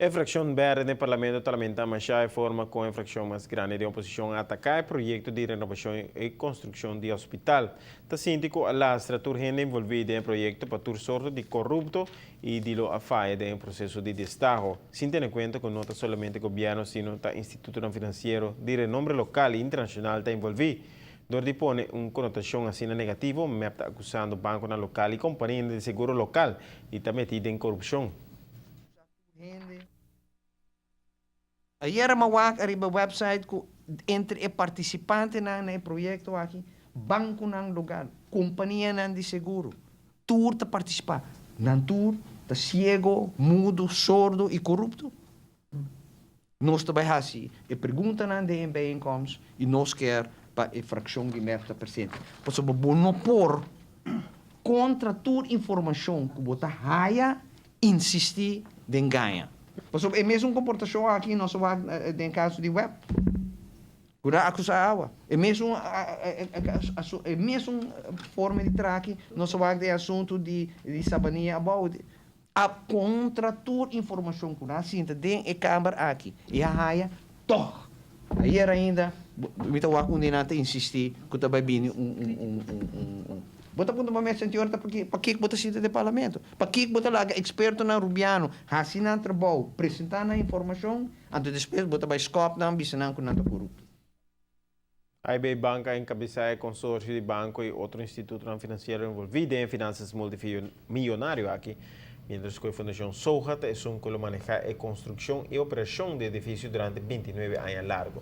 E fraccion berde den Parlamento ta lamenta masha e forma con e fraccion mas grandi den oposicion a ataca e proyecto di renovacion y construccion di hospital. Ta sinti cu a lastra tur hende envolvi den e proyecto pa tur sorto di corrupto y di lo a faya den e proceso di destaho, sin tene cuenta cu no ta solamente gobierno sino ta institutonan financiero di renombre local y internacional ta envolvi. Dor di pone un connotacion asina negativo, mep ta acusando banconan local y companianan di seguro local di ta meti den corupcion. Ayera mi a wak ariba website ku entre e partisipantenan na e proyekto aki, bankonan lokal, kompanianan di seguro, tur ta partisipá. Nan tur ta siego, mudo, sordo i korupto. Nos ta bai hasi e preguntanan den e bijeenkomst i nos kier pa e frakshon di mep ta presente. Pasobra bo no por kontra tur informashon ku bo ta haya Insistí den gaña. Pasobra e mesun komportashon aki nos a wak den kaso di web ku nan a akusá awa. E mesun e mesun forma di traha aki nos a wak den asuntu di Sabanilla abou. A kontra tur informashon ku nan a sinta den e kamber aki i a haya tòg. Ayer ainda mi ta wak un di nan ta insistí ku ta bai bini un un un. Bo ta puntra bo mes sentior ta paki pakiko bo ta sinta den parlamento? Pakiko bo ta laga expertonan rubiano hasi nan trabou, presenta nan informacion, anto despues bo ta bai scop nan bisa nan cu nan ta corupto? AIB Bank a encabesa e consorcio di banco y otro institutonan financiero envolvi den e finanzas multimillonario aki, mientras cu e Fundacion Soja ta esun cu lo maneha e construccion y operacion di edificio durante 29 aña largo.